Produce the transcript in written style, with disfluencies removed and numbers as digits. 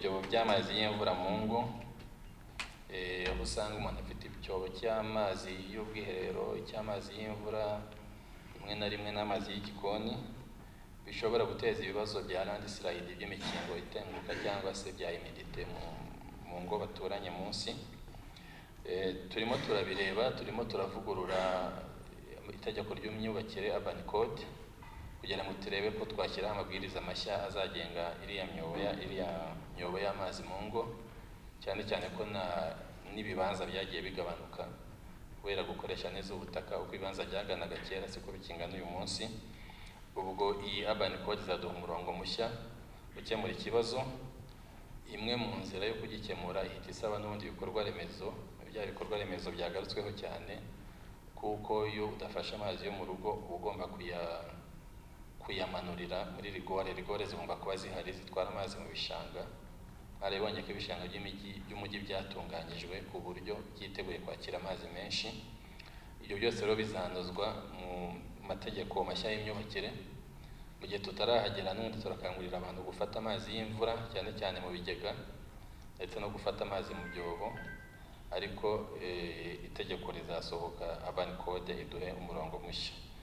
Ibyobo by'amazi y'imvura mu ngo, aho usanga umuntu afite icyobo cy'amazi y'ubwiherero, icy'amazi y'imvura, rimwe na rimwe n'amazi y'igikoni, bishobora guteza ibibazo bya landslide, by'imikingo itenguka, cyangwa se bya humidité mu ngo baturanye munsi. Turimo turabireba, turimo turavugurura itegeko ry'imyubakire, urban code, kugira ngo turebe ko twashyiraho amabwiriza mashya azagenga iriya myobo y'amazi mu ngo, cyane cyane ko na n'ibibanza byagiye bigabanuka kubera gukoresha neza ubutaka. Uko ibibanza byanganaga kera siko bikingana uyu munsi. Ubwo iyi urban code izaduha umurongo mushya ukemura ikibazo. Imwe mu nzira yo kugikemura ihita isaba n'ubundi bikorwa remezo, bya bikorwa remezo byagarutsweho cyane, kuko iyo udafashe amazi yo mu rugo uba ugomba kuyamanurira muri rigore. Rigore zigomba kuba zihari zitwara amazi mu bishanga. Mwarabibonye ko ibishanga by'umujyi byatunganyijwe ku buryo byiteguye kwakira amazi menshi. Ibyo byose rero bizanozwa mu mategeko mashya y'imyubakire. Mu gihe tutarahagera, n'ubundi turakangurira abantu gufata amazi y'imvura, cyane cyane mu bigega, ndetse no gufata amazi mu byobo, ariko itegeko rizasohoka, urban code iduhe umurongo mushya.